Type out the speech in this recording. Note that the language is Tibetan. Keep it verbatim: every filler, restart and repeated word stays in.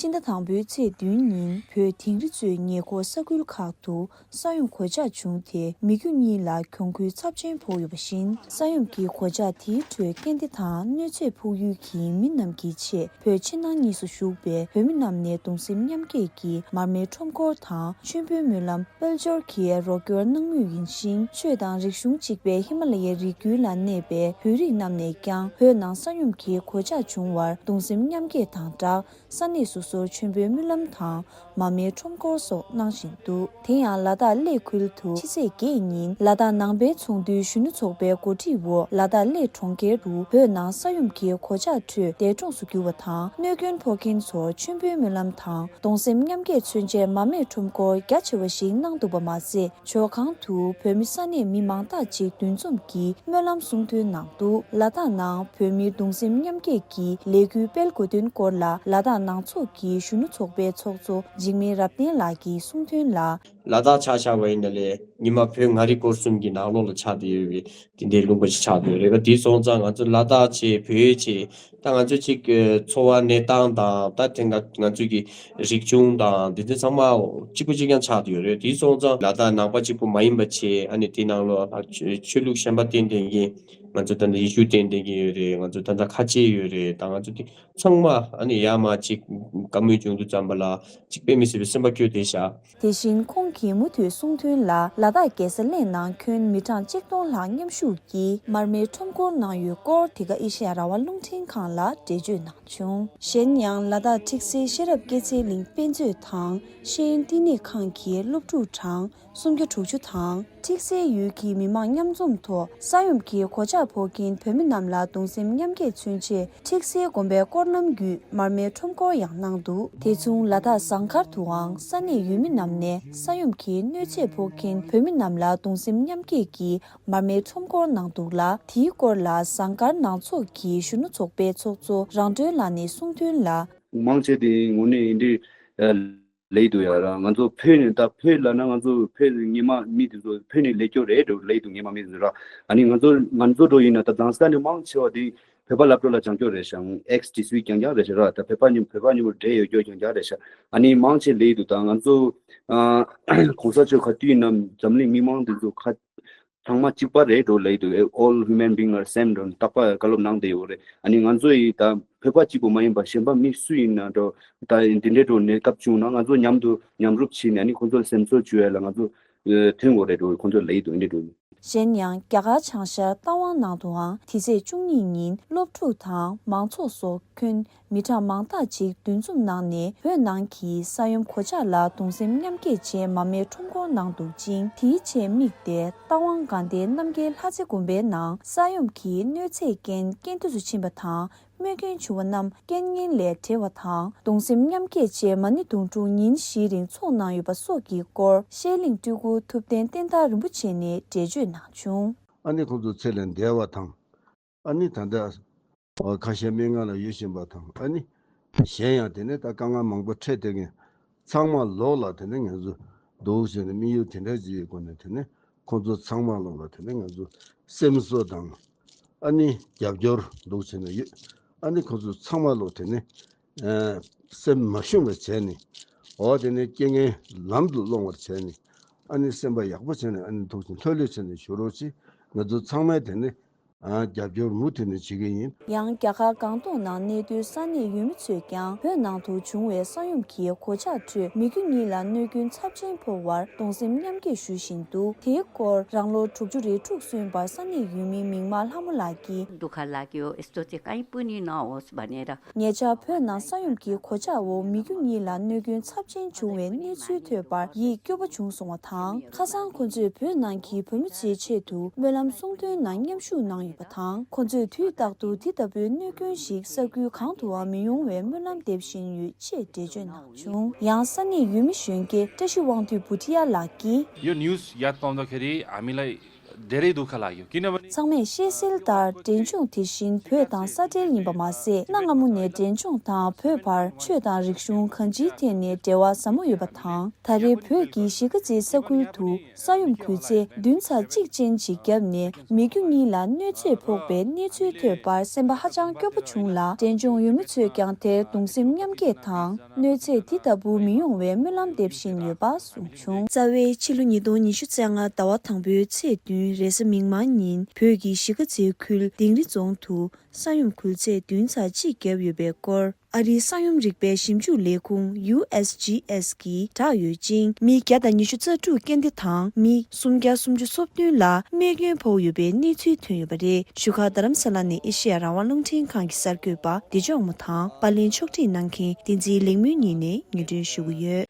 སྤྱི་ཟླ་དང་པོའི་ཚེས་བདུན་ཉིན་བོད་དིང་རི་གཙོས་ཉེ་འཁོར་ས་ཁུལ་ཁག་ཏུ་ས་ཡོམ་གོད་ཆག་བྱུང་སྟེ་མི་རྒྱུ་གཉིས་ལ་གྱོང་གུན་ཚབས་ཆེན་ཕོག་ཡོད་པ་བཞིན། ས་ཡོམ་གྱི་གོད་ཆག་དེའི་ཁྲོད་རྐྱེན་འདས་དང་གནོད་འཚེ་ཕོག་ཡུལ་གྱི་མི་རྣམས་ཀྱི་ཆེད་བོད་ཕྱི་ནང་གཉིས་སུ་བཞུགས་པའི་བོད་མི་རྣམས་ནས་གདུང་སེམས་མཉམ་སྐྱེད་ཀྱིས་མར་མེ་ཁྲོམ་སྐོར་དང་མཆོད་འབུལ་སྨོན་ལམ། དཔལ་འབྱོར་གྱི་རོགས་སྐྱོར་གནང་མུས་ཡིན་ཞིང་། ཆོས་དང་རིག་གཞུང་གཅིག་པའི་ཧི་མ་ལ་ཡའི་རི་རྒྱུད་ལ་གནས་པའི་བོད་རིགས་རྣམས་ནས་ཀྱང་བོད་ནང་ས་ཡོམ་གྱི་གོད་ཆག་བྱུང་བར་གདུང་སེམས་མཉམ་སྐྱེད་དང་སྦྲགས། ས་གནས་སོ་སོར་མཆོད་འབུལ་སྨོན་ལམ་དང་མར་མེའི་ཁྲོམ་སྐོར་སོགས་གནང་བཞིན་འདུག་དེ་ཡང་ལ་དྭགས་གླེ་ཁུལ་དུ་ཕྱི་ཚེས་བརྒྱད་ཉིན་ལ་དྭགས་ནང་པའི་ཚོགས་འདུའི་གཞོན་ནུ་ཚོགས་པའི་གོ་སྒྲིག་འོག་ལ་དྭགས་གླེ་གྲོང་ཁྱེར་དུ་བོད་ནང་ས་ཡོམ་གྱི་གོད་ཆག་ཁྲོད་འདས་གྲོངས་སུ་གྱུར་བ་དང་གནོད་སྐྱོན་ཕོག་མཁན་ཚོར་མཆོད་འབུལ་སྨོན་ལམ་དང་གདུང་སེམས་མཉམ་སྐྱེད་མཚོན་ཆེད་མར་མེའི་ཁྲོམ་སྐོར་རྒྱ་ཆེ་བ་ཞིག་གནང་འདུག་པ་མ་ཟད། ཇོ་ཁང་དུ་བོད་མི་ས་གནས་མི་མང་དག་ཅིག་འདུ་འཛོམས་ཀྱིས་སྨོན་ལམ་གསུང་འདོན་གནང་འདུག་ལ་དྭགས་ནང་བོད་མིའི་གདུང་སེམས་མཉམ་སྐྱེད་ཀྱི་ལས་འགུལ་སྤེལ་དགོས་དོན་སྐོར་ལ་ལ་དྭགས་ནང་ཚོགས་ཀྱི་གཞོན་ནུ་ཚོགས་པའི་ཚོགས་གཙོ་འཇིགས་མེད་རབ་བརྟན་ལགས་ཀྱིས་གསུང་དོན་ལ། ལ་དྭགས་ཆ་བཞག་པ་ཡིན་ན་ལས་ཉི་མ་བོད་མངའ་རིས་སྐོར་གསུམ་གྱི་ནང་ལོགས་ལ་ཆགས་བསྡད་ཡོད་པའི་དེ་འདྲའི་ལུང་པ་ཞིག་ཆགས་བསྡད་ཡོད་རེད། དེ་སོང་ཙང་ང་ཚོ་ལ་དྭགས་བྱས་བོད་བྱས། ད་ང་ཚོ་གཅིག་གི་འཚོ་བ་གནས་སྟངས་དང་ད་དེ་ང་ང་ཚོ་གི་རིག་གཞུང་དང་དེ་ཚོ་ཚང་མ་གཅིག་པ་གཅིག་རྐྱང་ཆགས་བསྡད་ཡོད་རེད། དེ་སོང་ཙང་ལ་དྭགས་ནང་པ་གཅིག་པུ་མ་ཡིན་པ་བྱས། ཨ་ནི་དེ་ནང་ལོགས་ཆོས་ཆོས་ལུགས་གཞན་པ་བསྟེན་བསྟེན་གྱི་ང་ཚོ་ད་ལྟ་ཡེ་ཤུ་བསྟེན་བསྟེན་གྱི་ཡོད་རེད། ང་ཚོ་ད་ལྟ་ཁ་ཆེ་ཡོད་རེད། ད་ང་ཚོ་དེ་ཚང་མ་ཨ་ནི་ཡར་མར་གཅིག་བཀའ་མོལ་བྱུང་དུས་ཙམ་པ་ལ་གཅིག་དཔེ་མི་སྲིད་པའི་སེམས་པ་སྐྱོ་བསྡད་བཞག་དེ་བཞིན་ཁོང་གིས་མུ་མཐུད་གསུང་དོན་ལ་ལ་དྭགས་རྒྱལ་ས་གླེ་ནང་ཁྱོན་མི་གྲངས་གཅིག་སྟོང་ལྷག་མཉམ་ཞུགས་ཀྱིས་མར་མེའི་ཁྲོམ་སྐོར་གནང་ཡོད་སྐོར་འདི་ག་ཨེ་ཤེ་ཡ་རང་དབང་རླུང་འཕྲིན་ཁང་ལ་འགྲེལ་བརྗོད་གནང་བྱུང་། གཞན་ཡང་ལ་དྭགས་ཁྲིག་སེ་ཤེས་རབ་སྐྱེད་ཚལ་གླིང་དཔེ་མཛོད་དང་ཤེས་ཡོན་བསྟི་གནས་ཁང་གི་སློབ་ཕྲུག་གྲངས་སུམ་བརྒྱ་དྲུག་ཅུ་དང་ཁྲིག་སེ་ཡུལ་གྱི་མི་མང་མཉམ་འཛོམས་ཐོག་ས་ཡོམ་གྱི་གོད་ཆག་ཕོག་མཁན་བོད་མི་རྣམས་ལ་གདུང་སེམས་མཉམ་སྐྱེད་མཚོན་ཆེད་ཁྲིག་སེ་དགོན་པའི་སྐོར་ལམ་བརྒྱུད་མར་མེའི་ཁྲོམ་སྐོར་ཡང་གནང་འདུག་དེ་མཚུངས་ལ་དྭགས་ཟངས་དཀར་དུའང་ས་གནས་ཡུལ་མི་རྣམས་ནས་ས་ཡོམ་གྱི་གནོད་འཚེ་ཕོག་མཁན་བོད་མི་རྣམས་ལ་གདུང་སེམས་མཉམ་སྐྱེད་ཀྱིས་མར་མེའི་ཁྲོམ་སྐོར་གནང་འདུག་ལ། དེའི་སྐོར་ལ་ཟངས་དཀར་ནང་ཚོགས་ཀྱི་གཞོན་ནུ་ཚོགས་པའི་ཚོགས་གཙོ་རང་གྲོལ་ལགས་ནས་གསུངས་དོན་ལ། མང་ཆེ་དེ་དངོས་གནས་ཡིན་འདི་ལེགས་འདུག་ཡ་ར། ང་ཚོ་བོད་ནས་ད་བོད་ལ་ན་ང་ཚོ་བོད་ཉི་མ་མི་དེ་ཚོ་བོད་ནས་ལེགས་སྐྱོ་རེད་འགྲོ་ལེགས་འདུག་ཉི་མ་མི་དེ་ཚོ་ར། ཨ་ནི་ང་ཚོ་ང་ཚོ་འགྲོ་ཡིན་ན་ད་དང་ས་ནས་མང་ཆེ་བ་དེ་བོད་པ་སློབ་གྲྭ་ལ་སྦྱང་སྐྱོ་རེད་ཤག་ཨེགས་ཊི་སུའི་རྐྱང་རྐྱང་རེད་ཤག་ར། ད་བོད་པ་ཉིན་བོད་པ་ཉིན་མོ་འདྲེ་ཡོད་སྐྱོ་རྐྱང་རྐྱང་རེད་ཤག་ཨ་ནི་མང་ཆེ་ལེགས་འདུག་ད་ང་ཚོ་ཨ་གོང་ས་མཆོག་ག་དུས་ཡིན་ན་འཛམ་གླིང་མི་མང་དེ་ཚོ་ཁ་ཚང་མ་གཅིག་པ་རེད་འགྲོ་ལེགས་འདུག All human being are same འགྲོ་རྟག་པ་བཀའ་སློབ་གནང་བསྡད་ཡོད་རེད། ཨ་ནི་ང་ཚོ་ཡི་ད་བོད་པ་གཅིག་པུ་མ་ཡིན་པ་གཞན་པ་མི་སུ་ཡིན་ན་འགྲོ་ད་འདི་འདྲའི་འགྲོ་གནས་སྐབས་བྱུང་ན་ང་ཚོ་མཉམ་དུ་མཉམ་རུབ་བྱས་ནས་ཨ་ནི་ཁོང་ཚོར་སེམས་གསོ་བྱུང་ཡ་ལ་ང་ཚོ་ཐོན་དགོས་རེད་འགྲོ་ཁོང་ཚོ་ལེགས་འདུག་འདི་འགྲོ། གཞན་ཡང་རྒྱ་གར་བྱང་ཤར་རྟ་དབང་ནང་དུའང་དེ་ཚེས་བཅུ་གཉིས་ཉིན་སློབ་ཕྲུག་དང་མང་ཚོགས་སོགས་ཁྱོན་མི་གྲངས་མང་དག་ཅིག་འདུ་འཛོམས་གནང་ནས་བོད་ནང་གི་ས་ཡོམ་གོད་ཆག་ལ་གདུང་སེམས་མཉམ་སྐྱེད་ཆེད་མར་མེའི་ཁྲོམ་སྐོར་གནང་འདུག་ཅིང་། དེའི་ཆེད་དམིགས་ཏེ་རྟ་དབང་དགའ་ལྡན་རྣམ་རྒྱལ་ལྷ་རྩེ་དགོན་པའི་ནང་ས་ཡོམ་གྱི་གནོད་འཚེ་རྐྱེན་རྐྱེན་འདས་སུ་ཕྱིན་པ་དང་། རྨས་སྐྱོན་བྱུང་བ་རྣམས་རྐྱེན་ངན་ལས་བྲལ་བ་དང་གདུང་སེམས་མཉམ་སྐྱེད་ཆེད་མ་ཎི་དུང་སྒྲུང་ཉིན་བཞིའི་རིང་འཚོགས་གནང་ཡོད་པ་སོགས་ཀྱི་སྐོར་བཤད་གླིང་སྤྲུལ་སྐུ་ཐུབ་བསྟན་བསྟན་དར་རིན་པོ་ཆེ་ནས་འགྲེལ་བརྗོད་གནང་བྱུང་། ཨ་ནི་ཁོང་ཚོ་ཚེ་ལས་འདས་པ་དང་། ཨ་ནི་ད་ལྟ་ཁ་ཤས་སྨན་ཁང་ལ་ཡོད་བཞིན་པ་དང་། ཨ་ནི་གཞན་ཡང་དེ་ནས་ད་དཀའ་ངལ་མང་པོ་འཕྲད་བསྡད་མཁན་ཚང་མ་ལོག་ལ་དེ་ནས་ང་ཚོ་འདུག་བྱས་ནས་དམིགས་ཡུལ་དེ་འདྲ་ཅིག་གི་སྒོ་ནས་དེ་ནས་ཁོང་ཚོ་ཚང་མ་ལོག་ལ་དེ་ནས་ང་ཚོ་སེམས་གསོ་དང་། ཨ་ནི་རྒྱབ་སྐྱོར་འདུག་བྱས་ནས་ཡོད། ཨ་ནི་ཁོང་ཚོ་ཚང་མ་ལོག་དེ་ནས་ཨ་སེམས་མ་ཞུམ་པ་བྱས་ནས། འོ་དེ་ནས་རྐྱེན་ངན་ལམ་དུ་སློང་བར་བྱས་ནས། ཨ་ནི་སེམས་པ་ཡག་པོ་བྱས་ནས་ཨ་ནི་འདུག་བྱས་ལྷོད་ལྷོད་བྱས་ནས་བཞུགས་རོགས་གྱིས། ང་ཚོ་ཚང་མས་དེ་ནས་ཨ་རྒྱབ་སྐྱོར་མུ་མཐུད་ནས་བྱེད་ཀྱི་ཡིན། ཡང་རྒྱ་གར་སྒང་ཏོག་ནང་གནས་སྡོད་ས་གནས་ཡུལ་མི་ཚོས་ཀྱང་བོད་ནང་དུ་བྱུང་བའི་ས་ཡོམ་གྱི་གོད་ཆག་ཁྲོད་མི་རྒྱུ་གཉིས་ལ་གནོད་སྐྱོན་ཚབས་ཆེན་ཕོག་བར་གདུང་སེམས་མཉམ་སྐྱེད་ཞུ་བཞིན་འདུག་དེའི་སྐོར་རང་ལོ་དྲུག་ཅུ་རེ་དྲུག་སོན་པ་ས་གནས་ཡུལ་མི་མིག་དམར་ལྷ་མོ་ལགས་ཀྱིས། दुःख लाग्यो, यस्तो चाहिँ कहीँ पनि नहोस् भनेर। ཉེ་ཆར་བོད་ནང་ས་ཡོམ་གྱི་གོད་ཆག་འོག་མི་རྒྱུ་གཉིས་ལ་གནོད་སྐྱོན་ཚབས་ཆེན་བྱུང་བའི་གནས་ཚུལ་ཐོས་པར་ཡིད་སྐྱོ་པོ་བྱུང་སོང་བ་དང་། ཁ་སང་ཁོ་ཚོས་བོད་ནང་གི་བོད་མི་ཚོའི་ཆེད་དུ་སྨོན་ལམ་གསུང་འདོན་ནང་མཉམ་ཞུགས་གནང་ཡོད་པ་དང་། ཁོ་ཚོས་དུས་རྟག་ཏུ་དེ་ལྟ་བུའི་གནོད་སྐྱོན་ཞིག་ས་ཁུལ་གང་དུའང་མི་ཡོང་བའི་སྨོན་ལམ་འདེབས་བཞིན་ཡོད་ཅེས་འགྲེལ་བརྗོད་གནང་བྱུང་། ཡང་ས་གནས་ཡུལ་མི་གཞོན་སྐྱེས་བཀྲ་ཤིས་དབང་འདུས་བུ་ཏི་ཡ་ལགས་ཀྱིས། यो न्युज याद पाउँदाखेरि हामीलाई धेरै दुःख लाग्यो, किनभने ཚང་མས་ཤེས་གསལ་ལྟར་འབྲས་ལྗོངས་དེ་བཞིན་བོད་དང་ས་འབྲེལ་ཡིན་པ་མ་ཟད། གནའ་སྔ་མོ་ནས་འབྲས་ལྗོངས་དང་བོད་བར་ཆོས་དང་རིག་གཞུང་གང་ཅིའི་ཐད་ནས་འབྲེལ་བ་ཟབ་མོ་ཡོད་པ་དང་། ད་རེས་བོད་ཀྱི་གཞིས་ཀ་རྩེའི་ས་ཁུལ་དུ་ས་ཡོམ་གུད་ཚད་བདུན་ཚེག་གཅིག་ཅན་ཞིག་བརྒྱབ་ནས། མི་རྒྱུ་གཉིས་ལ་གནོད་འཚེ་ཕོག་པའི་གནས་ཚུལ་ཐོས་པར་སེམས་པ་ཧ་ཅང་སྐྱོ་པོ་བྱུང་ལ། འབྲས་ལྗོངས་ཡུལ་མི་ཚོས་ཀྱང་དེར་གདུང་སེམས་མཉམ་སྐྱེད་དང་། གནོད་འཚེ་འདི་ལྟ་བུ་མི་ཡོང་བའི་སྨོན་ལམ་འདེབས་བཞིན་ཡོད་པ་གསུངས་བྱུང་། རྩ་བའི་ཕྱི་ལོ་ཉིས་སྟོང་ཉི་ཤུ་རྩ་ལྔ་ཟླ་བ་དང་པོའི་ཚེས་བདུན་རེས་གཟའ་མིག་དམར་ཉིན། བོད་ཀྱི་གཞིས་ཀ་རྩེའི་ཁུལ་དིང་རི་རྫོང་དུ་ས་ཡོམ་གུད་ཚད་བདུན་ཚེག་གཅིག་བརྒྱབ་ཡོད་པའི་སྐོར། ཨ་རིའི་ས་ཡོམ་རིག་པའི་ཞིབ་འཇུག་ལས་ཁུངས་ཡུ་ཨེས་ཇི་ཨེས་ཀྱིས་བསྒྲགས་ཡོད་ཅིང་། མི་བརྒྱ་དང་ཉི་ཤུ་རྩ་དྲུག་རྐྱེན་འདས་དང་། མི་སུམ་བརྒྱ་སུམ་ཅུ་སོ་བདུན་ལ་རྨས་སྐྱོན་ཕོག་ཡོད་པའི་གནས་ཚུལ་ཐོན་ཡོད་པ་རེད། བཞུགས་སྒར་རྡ་རམ་ས་ལ་ནས་ཨེ་ཤེ་ཡ་རང་དབང་རླུང་འཕྲིན་ཁང་གི་གསར་འགོད་པ་བདེ་མཆོག་མོ་དང་། པར་ལེན་ཕྱོགས་སྒྲིག་གནང་མཁན་བསྟན་འཛིན་ལེགས་སྨོན་གཉིས་ནས་སྙན་སྒྲོན་ཞུ་གི་ཡོད།